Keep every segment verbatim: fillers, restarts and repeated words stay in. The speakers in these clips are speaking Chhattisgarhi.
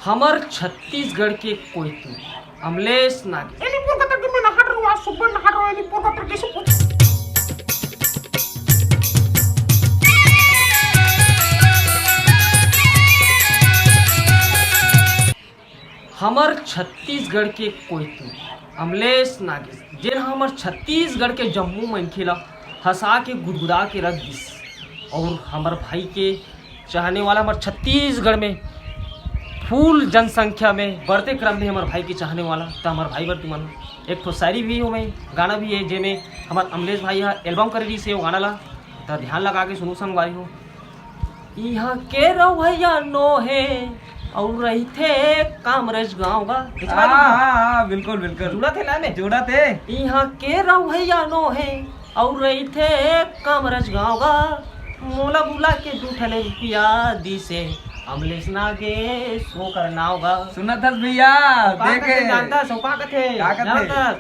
हमर छत्तीसगढ़ के कोइतू अमलेश नागेश। एली पोरगटर के मैं नहाड़ रहूं, आज सुबह नहाड़ रहूं, एली पोरगटर के सुबह। हमर छत्तीसगढ़ के कोइतू अमलेश नागेश, जेन ह हमर छत्तीसगढ़ के जम्मो मनखे ला हंसा के गुदगुदा के रख दिस। और हमर भाई के चाहने वाला, हमर छत्तीसगढ़ में फुल जनसंख्या में बढ़ते क्रम में हमर भाई के चाहने वाला, त हमर भाई बर तुमन एक ठो शायरी भी हो, में गाना भी है, जेमे हमर अमलेश भाई ह एल्बम करे रहिस हे वो गाना ला, त ध्यान लगा के सुनू संगवारी हो। इहाँ के रवैया नोहे अउ रहिथे कामरेज गाँव गा। हाँ, हाँ, हाँ, बिल्कुल, बिल्कुल। जुड़त हे ना में? जुड़त हे। इहाँ के रवैया नोहे अउ रहिथे कामरेज गाँव गा। मोला बुला के दू ठने रुपया दिसे अमलेश नागेश, ओकर नाव गा। सुनत हस भैया, का देखे। कथे जानत हस, का कथे? का कथे? जानत हस?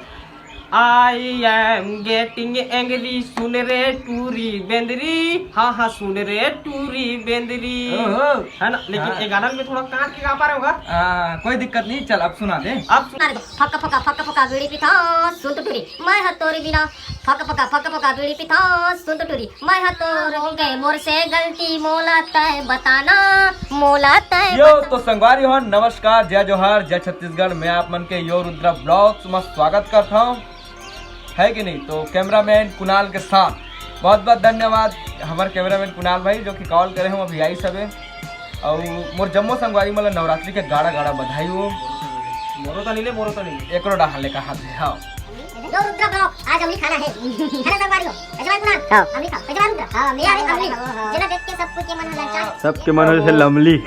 I am getting angry, सुन रे टूरी बेंदरी, हाँ, हाँ, सुन रे टूरी बेंदरी। ओहो। है ना? लेकिन हाँ। ये गाना में थोड़ा काट के गा पा रहे होगा। हाँ, कोई दिक्कत नहीं, चल अब सुना दे। अब सुन। फक फका, फक फका, बीड़ी पीथा, सुन तो टूरी, मैं ह तोरी बिना। फक फका, फक फका, बीड़ी पीथा, सुन तो टूरी, मैं ह तोर के मोर से गलती मोला तय बताना, मोला तय यो बता- तो संगवारी हो, नमस्कार, जय जोहार, जय छत्तीसगढ़। मैं आप मन के यो रुद्रा ब्लॉग्स में स्वागत करता हूँ, है कि नहीं? तो कैमरामैन कुणाल के साथ बहुत बहुत धन्यवाद, हमारे कैमरामैन कुणाल भाई जो कि कॉल करे हम अभी आई सबे। और मोर जम्मो संगवारी मतलब नवरात्रि के गाड़ा गाड़ा बधाई हो। मोरो तो नहीं ले, मोरो तो नहीं ले। एकरो डाहन ले कहा थे, हाँ। यो रुद्रा ब्लॉग, आज अमली खाना है। है ना संगवारी हो? यजमान कुणाल, हाँ। अमली खाओ। यजमान रुद्रा, हाँ, अमली, अमली, अमली। हाँ, हाँ। जेला देख के सब कुछ के मन हो जाए, चाहे सबके मन हो जैसे लमली।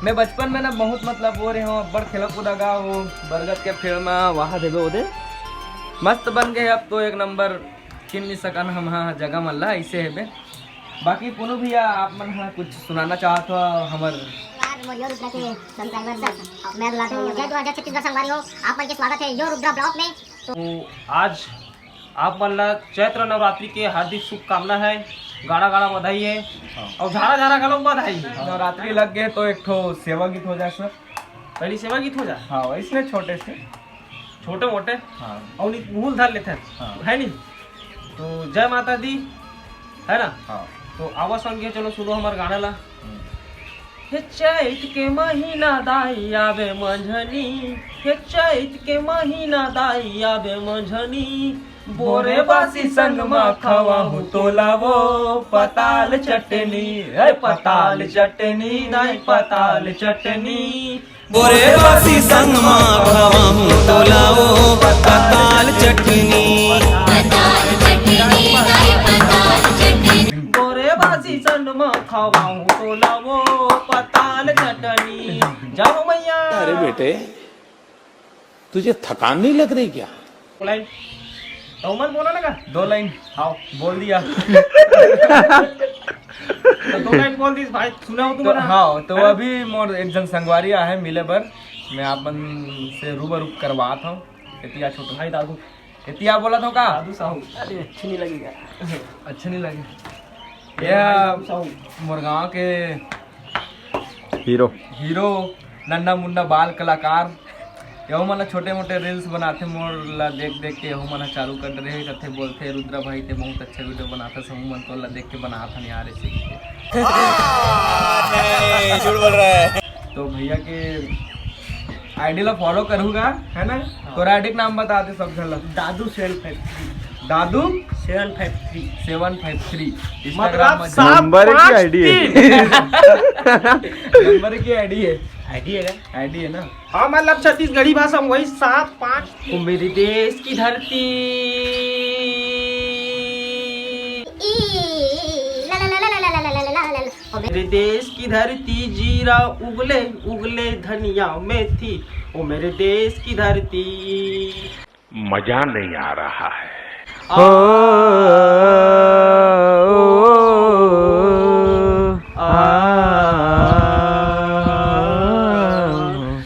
मैं बचपन में ना बहुत मतलब वो रहे हो, बड़ खेला कूदा गा, वो बरगद के पेड़ में वहा देबे ओदे। मस्त बन गए अब तो एक नंबर, किन नहीं सकन हम हाँ जगह मन ला, ऐसे है बे। बाकी कोनो भैया आप मन हाँ कुछ सुनाना चाहत हो हमर यार, मोर यो रुद्रा के subscriber सब, मैं बुला तो जय दुआ, जय छत्तीसगढ़ संगवारी हो, आप मन के स्वागत है यो रुद्रा ब्लॉग में। तो आज आप मन ला चैत्र नवरात्रि के हार्दिक शुभकामना है, गाड़ा गाड़ा बधाई है हाँ। और झारा झारा घलो बधाई है। नवरात्रि लग गए तो एक ठो सेवा गीत हो जाए सर। पहली सेवा गीत हो जाए। हाँ, इसने छोटे से। छोटे मोटे। हाँ। और नहीं भूल धर लेते हैं। हाँ। है नहीं? तो जय माता दी, है ना? हाँ। तो आवा संग के चलो सुनो हमार गाना ला। हम्म। हे चैत के महीना दाई आवे मंझनी, हे चैत के महीना दाई आवे मंझनी, बोरे बासी संग मा खवाहूँ तोला वो पताल चटनी, हे पताल चटनी, दाई पताल चटनी। बोरे बासी संग मा खवाहूँ तोला वो पताल चटनी। पताल चटनी, दाई पताल चटनी। बोरे बासी संग मा खवाहूँ तोला वो पताल चटनी। जाओ मैया। अरे बेटे, तुझे थकान नहीं लग रही क्या? दो लाइन। तो मन बोला ना का? दो लाइन। हाँ। बोल दिया। तो दो लाइन बोल दी भाई, सुना हो तुम तो, ना? हाँ, तो हाँ? अभी मोर एक जन संगवारी आहे मिले बर, मैं आप मन से रूबरू करवात हूँ। एतिया छोटू। भाई दादू। एतिया बोला था का? दादू साहू। अरे अच्छी नहीं लगेगा। अच्छी नहीं लगे। भाई यह दादू साहू। मोर गाँव के हीरो। हीरो, नन्ना मुन्ना बाल कलाकार, यहू मन ला छोटे मोटे reels बनाथे, मोर ला देख देख के यहू मन ह चालू कर रहे, कथे बोलथे, "रुद्रा भाई ते बहुत अच्छा video बनाथस, हमू मन तोर ला देख के बनात हन यार," ऐसे करके। नहीं, झूठ बोल रहा है। तो भैया के I D ला follow करहूँ गा, है ना? हाँ। तोर I D के नाम बता दे सब झन ला। दादू सेवन फाइव थ्री। दादू? Seven five three. Seven five three. मतलब Instagram में सात नंबर की पाँच I D है। तीन। नंबर की I D है। I D है क्या? I D है ना? हाँ, मतलब छत्तीसगढ़ी भाषा में वही सात पाँच। ओ मेरे देश की धरती। ओ मेरे देश की धरती जीरा उगले, उगले धनिया मेथी। ओ मेरे देश की धरती। मजा नहीं आ रहा है। हो, आ,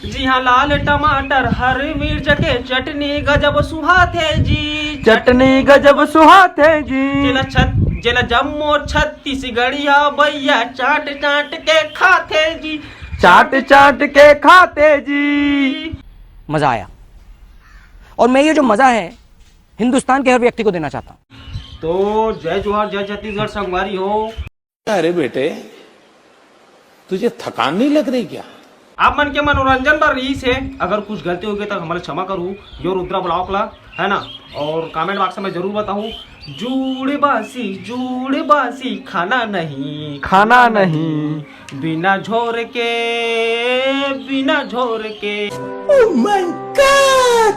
जी हाँ, लाल टमाटर, हर मिर्च के चटनी गजब सुहाथे जी। चटनी गजब सुहाथे जी। जेला छत-, जेला जम्मो छत्तीसगढ़िया भैया चाट चाट के खाथे जी। चाट चाट के खाते जी। मजा आया। और मैं ये जो मजा है हिंदुस्तान के हर व्यक्ति को देना चाहता हूँ। तो जय जोहार, जय छत्तीसगढ़ संगवारी हो। अरे बेटे, तुझे थकान नहीं लग रही क्या? आप मन के मनोरंजन बर रहीस हे, अगर कुछ गलती होगे त हमला क्षमा करू। यो रुद्रा ब्लॉग ला, है ना, और कमेंट बॉक्स में जरूर बताहू। जूड़ बासी, जूड़ बासी, खाना नहीं, खाना नहीं। बिना झोर के, बिना झोर के। Oh my God!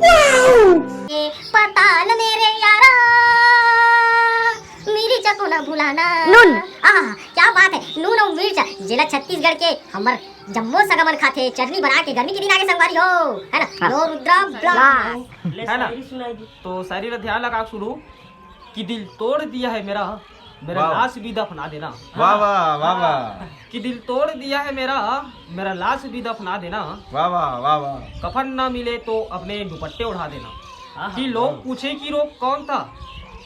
Wow! ये पता न मेरे यारा, मिर्च को ना भुलाना। नून। आहा, क्या बात है, नून और मिर्च, जेला छत्तीसगढ़ के हमर जम्मो सगा मन खाथे, चटनी बना के, गर्मी के दिन आगे संगवारी हो, है ना? हाँ। यो रुद्रा ब्लॉग। वाह। है ना? तो शायरी ला ध्यान लगा के सुनू कि दिल तोड़ दिया है मेरा, मेरा वाह। लाश भी दफना देना। वाह, वाह, वाह, वाह। कि दिल तोड़ दिया है मेरा, मेरा लाश भी दफना देना। वाह, वाह, वाह, वाह। कफन ना मिले तो अपने दुपट्टे ओढ़ा देना। हाँ, हाँ। कि लोग पूछे कि रोग कौन था,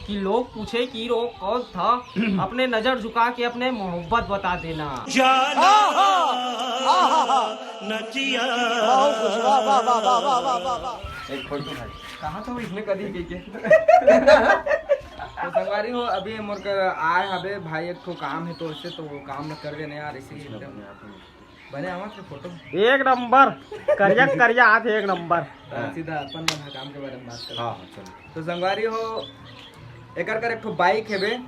कि लोग पूछे कि रोग कौन था, अपने नजर झुका के अपने मोहब्बत बता देना। जाना, हाँ, हाँ। न जिया। वाह, वाह, वाह। एक फोटो भाई। कहाँ था वो इसने कदी कह के? तो संगवारी हो, अभी मोर कर आए हबे भाई, एक ठो काम है तो उससे, तो वो काम न कर देने यार, इसीलिए एकदम बने आवत है फोटो। एक नंबर, करिया करिया आत है, एक नंबर। तो सीधा अपन मन ह काम के बारे में बात करते हाँ, हैं। हाँ, चलो। तो संगवारी हो, एकर कर एक ठो बाइक है बे,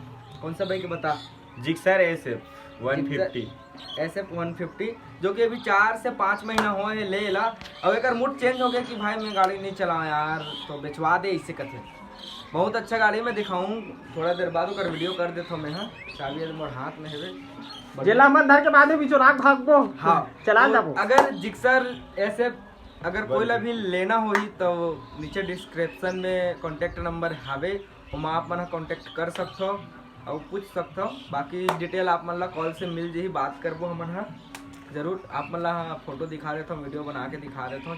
कौन सा बाइक है बता? Gixxer S F one fifty। S F one fifty, जो कि अभी चार से पाँच महीना होए है ले ला। अब एकर मूड चेंज हो गया कि भाई मैं गाड़ी नहीं चलाऊँ यार, तो बेचवा दे, इससे कथे। बहुत अच्छा गाड़ी मैं दिखाऊँ, थोड़ा देर बाद ओकर वीडियो कर देता हूँ मैं। हाँ, चाबी अभी मोर हाथ में है बे। जेला मन धर के बाद में बिचोरा भागबो। हाँ, चला तो जाबो। अगर Gixxer S F अगर कोई ला भी लेना होही तो नीचे डिस्क्रिप्शन में कॉन्टैक्ट नंबर हावे, ओमा आप मन ह कॉन्टैक्ट कर सकथो अउ पूछ सकथो। बाकी डिटेल आप मन ला कॉल से मिल जही, बात करबो हमन ह जरूर। आप मन ला फोटो दिखा देथो, वीडियो बना के दिखा देथो।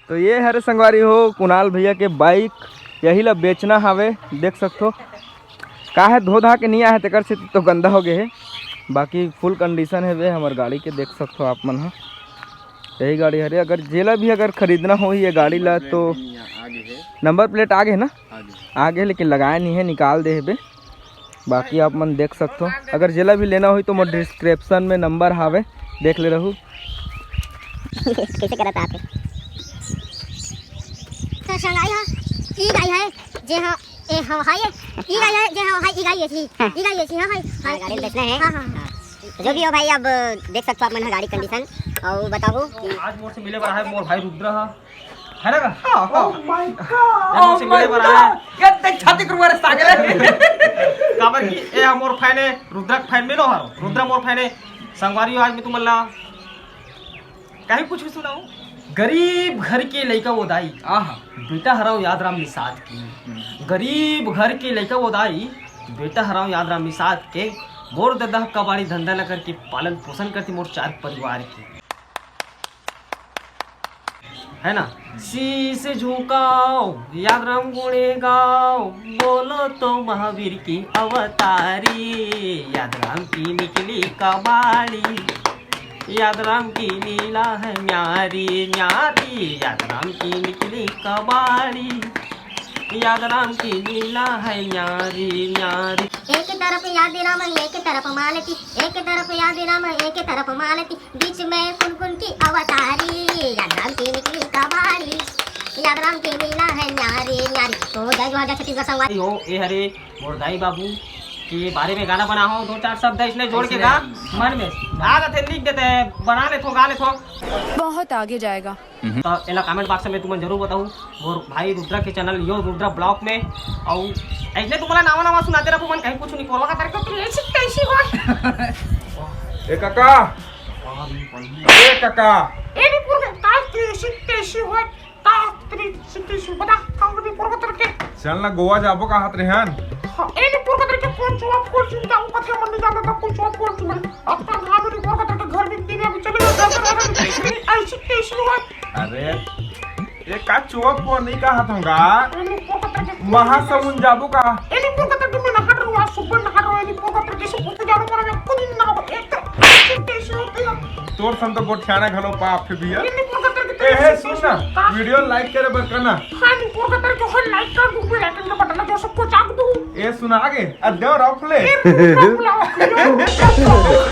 तो ये हरे संगवारी हो कुणाल भैया के बाइक, यही ला बेचना हावे। देख सकथो का है, धो धा के नहीं आए हे, तेकर से तो गंदा हो गए हे। बाकी फुल कंडीशन है वे हमर गाड़ी के, देख सकथो आप मन ह। यही गाड़ी हरे, अगर जेला भी अगर खरीदना हो ये गाड़ी ला तो नंबर प्लेट आ गए ना, आ गए, लेकिन लगाए नहीं है, निकाल दे हेबे। बाकी आप मन देख सकथो, अगर जेला भी लेना होही तो मोर डिस्क्रिप्शन में नंबर हावे, देख ले रहू। कैसे करत आथे? तो संगाई हा, ई गाई है, जे हा, ए, हाँ, हाय, ई गाई है, जे हा, हाय, ई गाई है, जी। हाँ। ई गाई है, जी, हाँ, हाय, हाँ, हाय। गाड़ी में बैठना है। हाँ, हाँ, हाँ। हाँ। तो जो भी हो भाई, अब देख सकते हो आप मन गाड़ी कंडीशन और बताओ कि आज मोर से मिले वाला है मोर भाई रुद्र हा। है ना का? हाँ, हाँ। Oh my God! ये मोर से मिले वाला है। ये देख छाती कुरवा रे सागर है। काबर कि ए हा मोर फैन है, रुद्रा के फैन में नो हरो। रुद्रा मोर फैन है। संगवारी आज मैं तुमन ला कहीं कुछ भी सुनाऊं। गरीब घर के लइका वो दाई। आहा। बेटा हराओ याद राम निषाद की। हम्म। गरीब घर के लइका वो दाई, बेटा हराओ याद राम निषाद के। मोर ददा कबाड़ी धंधा न करके पालन पोषण करती मोर चार परिवार के। है ना? शीश झुकाओ, याद राम गुणे गाओ, बोलो तो महावीर की अवतारी। याद राम की निकली कबाड़ी, याद राम की लीला है न्यारी, न्यारी। याद राम की निकली कबाड़ी, याद राम की लीला है न्यारी, न्यारी। एक तरफ याद राम, एक तरफ मालती, एक तरफ याद राम, एक तरफ मालती, बीच में कुनकुन की अवतारी, याद राम की निकली कबाड़ी, याद राम की लीला है न्यारी, न्यारी। तो जय जोहार, जय छत्तीसगढ़ संगवारी हो। ए हरे मोर दाई बाबू के बारे में गाना बना हो, दो चार शब्द इसने जोड़ के गा, मन में आ जाते, लिख देते हैं, बना लेथो, गा लेथो। बहुत आगे जाएगा। तो एला कमेंट बॉक्स में तुमन जरूर बताओ, मोर भाई रुद्रा के चैनल यो रुद्रा ब्लॉग में। और ऐसे तुम्हारा नावा नावा सुनाते रहो, मन कहीं कुछ नहीं करवा करके, तो ऐसी कैसी हो? ए काका, ए काका। ए भी पूर्व का तू ऐसी कैसी हो? का तू ऐसी कैसी हो? बता, का भी पूर्व करके। चल ना, गोवा जाबो का हाथ रेहन। ए नी पोरकतरा के कोन चुआ फोर चुन जाऊ कथे मन नहीं जानता कोन चुआ फोर चुन। अब तो नाम नी पोरकतरा के घर में दिन में चले जाता है। ऐसी कैसी हो? अरे, ये का चुआ फोर नहीं कहा था गा? ए नी पोरकतरा के महासमुंद जाबो का? ए नी पोरकतरा के मैं नहात रहूं, आज सुबह नहात रहूं, ए नी पोरकतरा के से पूछे जानो पर मैं खुद ही ना हो। एक तो ऐसी कैसी होती है? तोर सन तो गोठियाना घलो पाप है भैया। ए नी पोरकतरा के ए, हे, सुन ना, का? वीडियो लाइक करे बर करना। हाँ, नी पोरकतरा के हो लाइक कर दू, बेल आइकन का बटन जो सबको चाक दू। ए, सुना आगे, अद्देव रख ले। ए, बुलाओ, बुलाओ, बुलाओ।